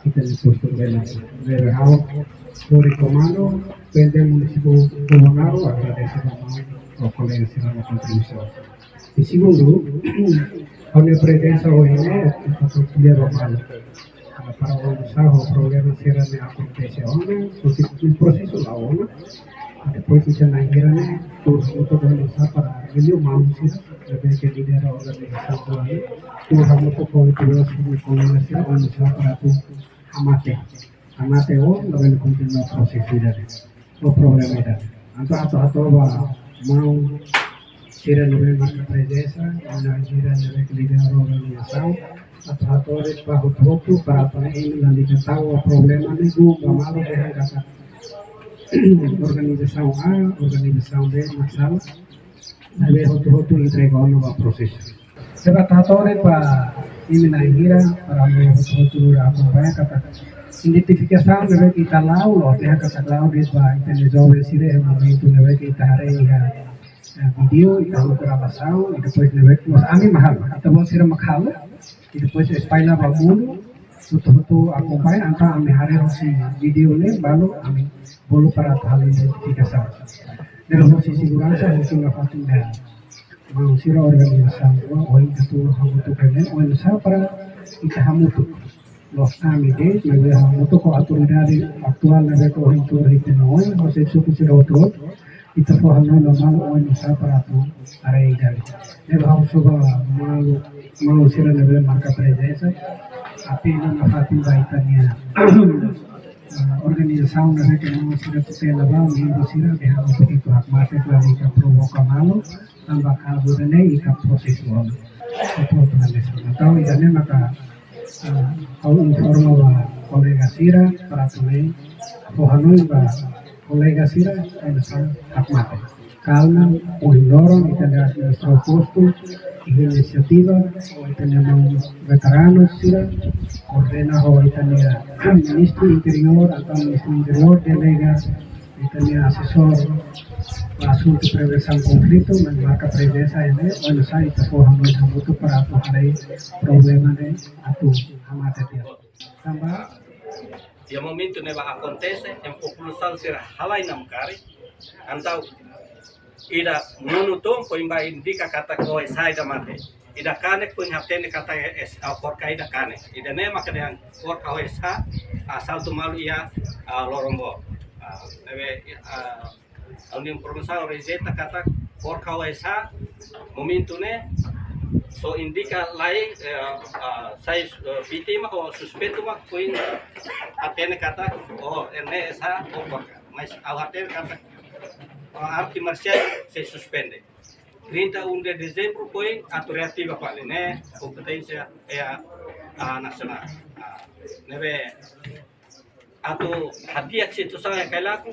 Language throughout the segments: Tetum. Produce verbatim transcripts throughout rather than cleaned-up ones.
Ita-nia postu bela. Bela hau, hori komandu, pende munisípiu Bobonaro, agradese ba maun, ba kolega sira-nia kontribuisaun. I segundu, ha'u-nia prezensa ohin ne'e, ita atu ko'alia ba malu. Ah, para oinsá ho problema sira-ne'e akontese ona, prosesu, prosesu la'o ona. Ah, depois ita na'in hira ne'e, tuur hamutuk oinsá para liuliu maun sira, ne'ebé ke lidera organizasaun ne'e, tuur hamutuk ho tuur sira-nia kolega sira, oinsá para atu hamate. Hamate o, labele kontinua prosesu ida-ne'e. O problema ida-ne'e. Entaun atu hato'o ba maun sira ne'ebé marka prezensa, maun sira ne'ebé ke lidera organizasaun, atu hato'o de'it ba hotu-hotu para atu ema lalika tau problema ne'e duni ba malu dehan katak organizasaun A, organizasaun B, masalah. Ne'ebé hotu-hotu entrega ona ba prosesu. Sira atu hato'o de'it ba imi na'in hira para imi hotu-hotu akompaña katak identifikasaun ne'ebé ke ita la'o, la'o dehan katak la'o de'it ba ita-nia joven sira iha momentu ne'ebé ke ita haree iha, eh, vídeo, ita halo gravasaun, i depois ne'ebé ke mós ami mak halo, ita-boot sira mak halo, i depois espalla ba mundu, hotu-hotu akompaña, entaun ami haree hosi vídeo ne'e, balu ami bolu para atu halo identifikasaun. Ne'ebé hosi seguransa, hosi nafatin ida maun sira organizasaun, ohin ita tuur hamutuk ne'e, oinsá para ita hamutuk. Loos ami de'it, maibé hamutuk ho autoridade atuál ne'ebé ke ohin tuur iha ita-nia oin, ho xefe suku sira hotu-hotu, ita fó hanoin ba malu oinsá para atu haree ida-ne'e. Ne'ebé ha'u husu ba malu, maun sira ne'ebé marka prezensa, apelu nafatin ba ita-nia, ah, organizasaun ne'ebé ke maun sira tutela ba, membru sira dehan atu hakmatek, lalika provoka malu, tanba kazu ida-ne'e ita prosesu ona. Atu atu hanesan. Entaun ida-ne'e maka, ah, ha'u informa ba kolega sira para atu mai fó hanoin ba kolega sira oinsá hakmatek. Kalma, ohin loron ita-nia administradór postu iha inisiativa ho ita-nia maun veteranu sira, koordena ho ita-nia Ministru Interiór, entaun Ministru Interiór delega ita-nia asesór ba asuntu prevensaun konflitu, mai marka prezensa iha ne'e, oinsá ita fó hanoin hamutuk para atu haree problema ne'e atu hamate tiha. Tanba iha momentu ne'ebá akontese, iha populasaun sira halai namkari, entaun ida monu to'o foin ba indika katak oinsá ida mate. Ida kanek foin hatene katak es, ah, KORK ida kanek. Ida-ne'e maka dehan KORK oinsá, ah, asaltu malu iha, ah, Lorombo. Ah, ne'ebé, ah, ha'u-nia informasaun rejeita katak KORK oinsá, momentu ne'e só indika lai, eh, ah, sai, eh, vítima ho suspeitu mak foin hatene katak, oh, ne'e S H, oh, KORK. Mas ha'u hatene katak, ah, arte marsiais sei suspende. Trinta e um de dezembro foin atu reativa fali, ne'e kompeténsia iha, ah, nasionál. Ah, ne'ebé atu hadi'a situasaun iha Cailaco,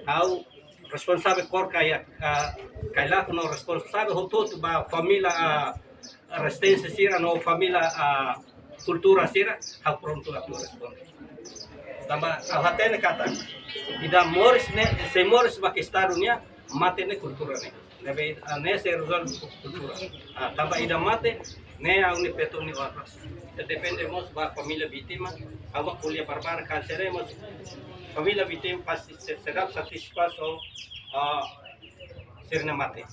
ha'u responsavel KORK iha, ah, Cailaco no responsavel hotu-hotu ba família, ah, rezisténsia sira no família, ah, kultura sira, ha'u prontu atu responde. Tanba ha'u hatene katak ida moris ne'e, sei moris mak Estadu nian, mate ne'e kultura nian. Ne'ebé, ah, ne'e sei rezolve ho kultura. Ah, tanba ida mate, ne'e ha'u-nia petun nia oras. Ita depende mós ba família vítima, ha'u ko'alia barbarak kansere mós família vítima pasti se, seidauk satisfás ho, ah, sira-nia mate.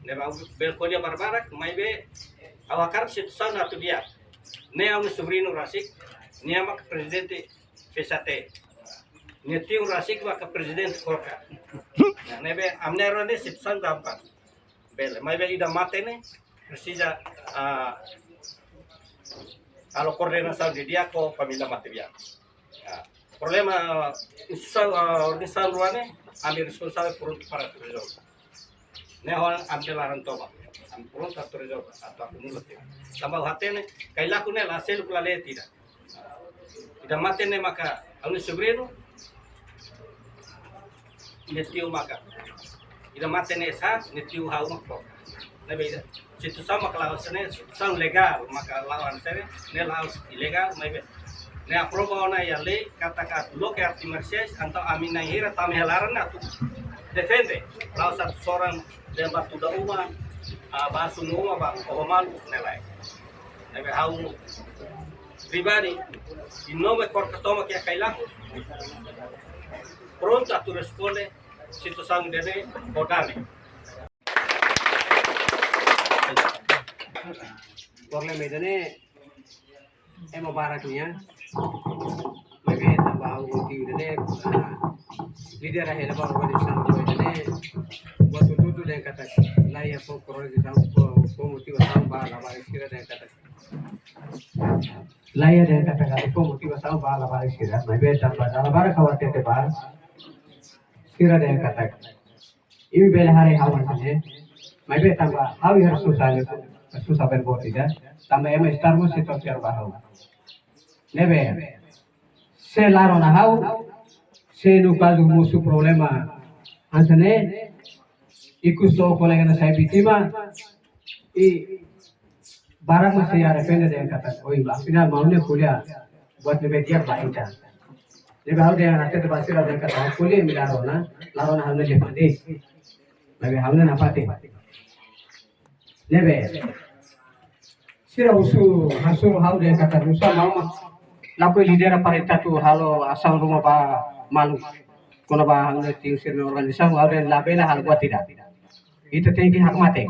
Ne'ebé ha'u bele ko'alia barbarak, maibé ha'u hakarak situasaun atu di'ak. Ne'e ha'u-nia sobriñu rasik, nia maka prezidente F S A T. Nia tiu rasik maka prezidente KORK. Nah, ne'ebé ami na'in-rua ne'e situasaun gampang. Bele, maibé ida mate ne'e presiza, ah, halo koordenasaun didi'ak ho família matebian. Ah, problema, ah, instituisaun, ah, organizasaun rua ne'e, ami responsavel prontu para atu rezolve. Ne'e ha'u-nia laran toba. Ami prontu atu rezolve, atu akumula tiha. Tanba ha'u hatene, Cailaco ne'e la seluk la leet ida. Ida mate ne'e maka ha'u-nia sobriñu, nia tiu maka. Ida mate ne'e S H, nia tiu ha'u maka. Ne'ebé ida situasaun maka la'ós ne'e, situasaun legál maka la'ós ne'e, ne'e la'ós ilegál, maibé ne'e aprova ona iha lei, katak atu loke arte marsiais, entaun ami na'in hira tama iha laran atu defende. La'ós atu soran dehan ba tuda uma, ah, ba sunu uma, ba oho malu, ne'e lae. Ne'ebé ha'u pribadi, i nome kor katomak iha Kailaku, prontu atu responde situasaun ida-ne'e ho dame. Problema ida-ne'e ema barak nian. Maibé tanba ha'u motivu ida-ne'e, ah, líder hela ba organizasaun ida-ne'e, buat tutu dehan katak la iha fó organizasaun, fó, fó motivasaun ba labarik sira dehan katak la iha dehan katak atu fó motivasaun ba labarik sira, maibé tanba dala barak ha'u hatete ba sira dehan katak imi bele haree ha'u hanesan ne'e, maibé tanba ha'u iha susar, susar bele buat ida, tanba ema estar mós sei to'o fiar ba ha'u. Ne'ebé, se la rona ha'u, se no kazu mosu problema hanesan ne'e, ikus to'o kolega ne'e sai vítima, i barak mak sei arrepende dehan katak, oi, afinál maun ne'e ko'alia buat ne'ebé di'ak ba ita. Ne'ebé ha'u dehan hatete ba sira dehan katak ko'alia imi la rona, la rona ha'u-nia liafuan de'it. Maibé ha'u-nia nafatin. Ne'ebé sira husu hasoru ha'u dehan katak nusá maun mak lakohi lidera para ita atu halo asaun ruma ba malu. Kona-ba ha'u-nia tiu sira-nia organizasaun, ha'u dehan labele halo buat ida. Ita tenke hakmatek.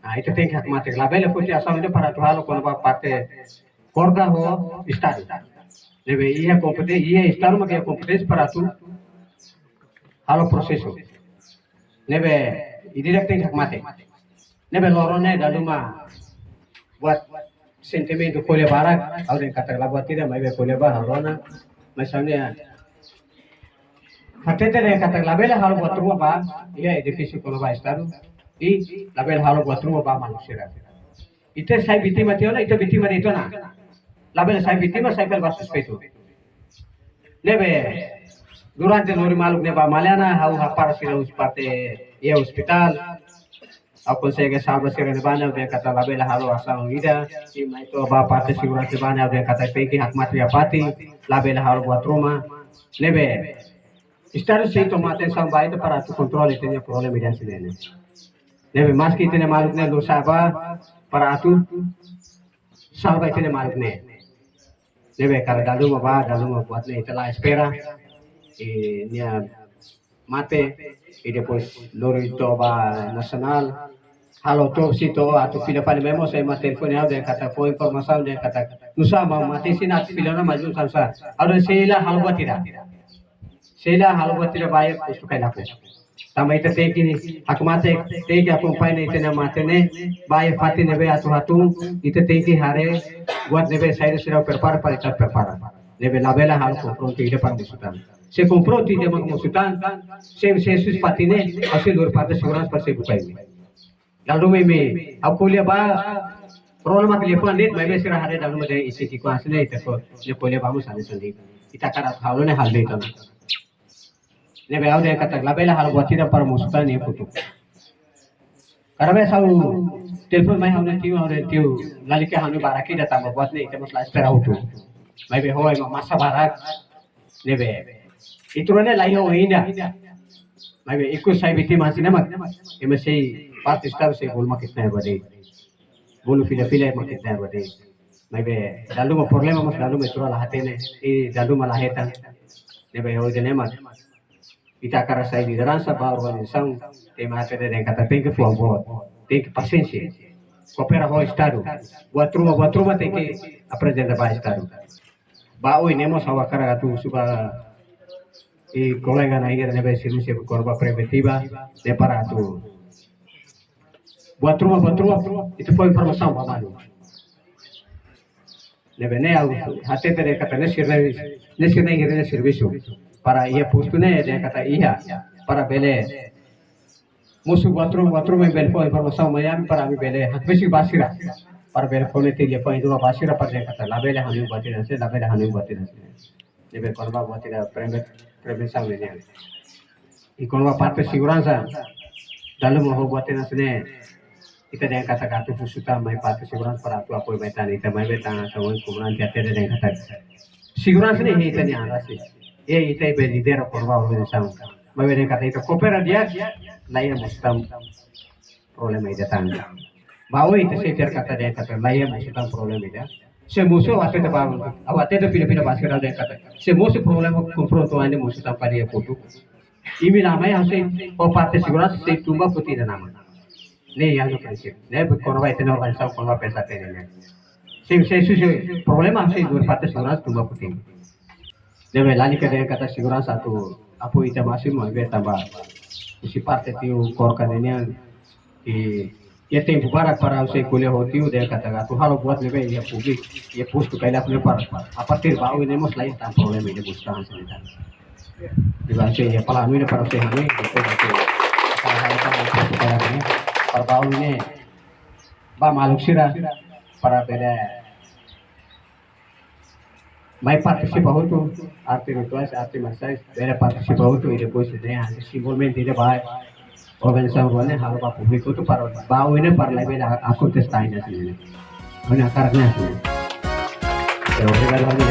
Nah, ita tenke hakmatek. Labele foti asaun ida para atu halo kona-ba parte KORDA ho Estadu. Ne'ebé iha kompeténsia, iha Estadu mak iha kompeténsia para atu halo prosesu. Ne'ebé ida-idak tenke hakmatek. Ne'ebé loron ne'e dala ruma buat sentimentu ko'alia barak, ha'u dehan katak la buat ida, maibé ko'alia ba ha'u rona, mas ha'u-nia hatete dehan katak labele halo buat ruma ba iha edifísiu kona-ba Estadu, i labele halo buat ruma ba malu sira. Ita sai vítima tiha ona, ita vítima de'it ona. Labele sai vítima, sai fali ba suspeitu. Ne'ebé durante lori maluk ne'e ba Maliana, ha'u hapara sira husi parte iha ospitál. Ha'u konsege salva sira ne'ebá ne'e, ha'u dehan katak labele halo asaun ida, i mai to'o ba parte seguransa ne'ebá ne'e, ha'u dehan katak tenke hakmatek iha fatin, labele halo buat ruma. Ne'ebé Estadu sei toma atensaun ba ita para atu kontrola ita-nia problema ida hanesan ne'e. Ne'ebé maski ita-nia maluk ne'e lori sa'e bá para atu salva ita-nia maluk ne'e. Ne'ebé karik dala ruma ba, dala ruma buat ne'e ita la espera. I nia mate, i depois lori to'o ba nasionál. Halo otopsia to'o atu fila fali, maibé ema telefone ha'u dehan katak fó informasaun dehan katak nusá maun mate, se atu fila ona, mas nusá, nusá. Ha'u dehan sei la halo buat ida. Sei la halo buat ida ba iha postu Kailaku. Tanba ita tenke hakmatek, tenke akompaña ita-nia mate ne'e ba iha fatin ne'ebé atu hatún, ita tenke haree buat ne'ebé saida sira prepara para ita prepara. Ne'ebé labele halo konfrontu ida para mosu tan. Se konfrontu ida mak mosu tan, se, se husi fatin ne'e, ha'u sei lori parte seguransa para sei buka imi. Dala ruma imi, ha'u ko'alia ba, rona mak liafuan de'it, maibé sira haree dala ruma dehan isi ki kuas ne'e, ita ko, nia ko'alia ba mós hanesan de'it. Ita hakarak halo ne'e halo de'it ona. Ne'ebé ha'u dehan katak labele halo buat ida para mosu tan iha kotuk. Kada vez ha'u telefone mai ha'u-nia tiu, ha'u dehan tiu, lalika ha'u-nia barak ida tanba buat ne'e ita mós la espera hotu. Maibé ho ema masa barak. Ne'ebé ita rona ne'e la iha oin ida. Maibé ikus sai vítima hanesan ne'e mak, ema sei parte Estadu sei bolu mak ita-nia ba de'it. Bolu fila-fila mak ita-nia ba de'it. Maibé dala ruma problema mós dala ruma ita rua la hatene, i dala ruma la hetan. Ne'ebé hodi ne'e mak ita hakarak sai lideransa ba organizasaun, ita mak hatete dehan katak tenke fuan boot, tenke pasiénsia. Koopera ho Estadu. Buat ruma, buat ruma tenke aprezenta ba Estadu. Ba oin ne'e mós ha'u hakarak atu husu ba, i kolega na'in hira ne'ebé servisu iha kona-ba preventiva ne'e para atu buat ruma, buat ruma ita fó informasaun ba malu. Ne'ebé ne'e ha'u hatete dehan katak ne'e sira, ne'e sira na'in hira ne'e servisu. Para iha postu ne'e dehan katak iha para bele mosu buat ruma, buat ruma bele fó informasaun mai ami para ami bele hakbesik ba sira. Para bele fó netik liafuan ida ba sira para dehan katak labele hanoin buat ida hanesan ne'e, labele hanoin buat ida hanesan ne'e. Ne'ebé kona-ba buat ida preve-, prevensaun ne'e nian. I kona-ba parte seguransa, dala ruma ho buat ida hanesan ne'e, ita dehan katak atu husu tan mai parte seguransa para atu apoiu ba ita, ita mai ba ita, ita mai komandante hatete dehan katak seguransa ne'e iha ita-nia an rasik. Iha ita be lidera kona-ba organizasaun. Maibé dehan katak ita koopera di'ak, la iha mosu tan problema ida tan. Ba oin ita sei fiar katak dehan katak la iha mosu tan problema ida. Se mosu, ha'u hatete ba, ha'u hatete pina-pina ba sira dehan katak, se mosu problema konfrontu ande mosu tanba nia kotuk. Imi la mai ha'u sei, ho parte seguransa sei tun ba foti ida nama. Ne'e iha ha'u-nia prinsípiu. Ne'e be kona-ba ita-nia organizasaun, kona-ba PSHT nian. Se, se, se, se problema sei husi parte seguransa tun ba foti. Ne'ebé lalika dehan katak seguransa atu apoiu ita másimu, maibé tanba husi parte tiu KORKA nian, i iha tempu barak para ha'u sei ko'alia ho tiu dehan katak atu halo buat ne'ebé iha públiku, iha postu kailak ne'e para, a partir ba oin ne'e mós la iha tan problema iha postu tan sini tan. Dibantu iha planu ne'e para sei hanoin, depois ha'u sei, para ha'u para, para, para, para ba oin ne'e, ba maluk sira, para bele mai partisipa hotu, arte rituais, arte marsiais, bele partisipa hotu, i depois ida-ne'e, simbolmente ida ba organizasaun rua ne'e halo ba públiku hotu para ba oin ne'e para labele akontese tan ida sini. Oin ne'e hakarak ne'e sini. Ya, obrigadu, Rani.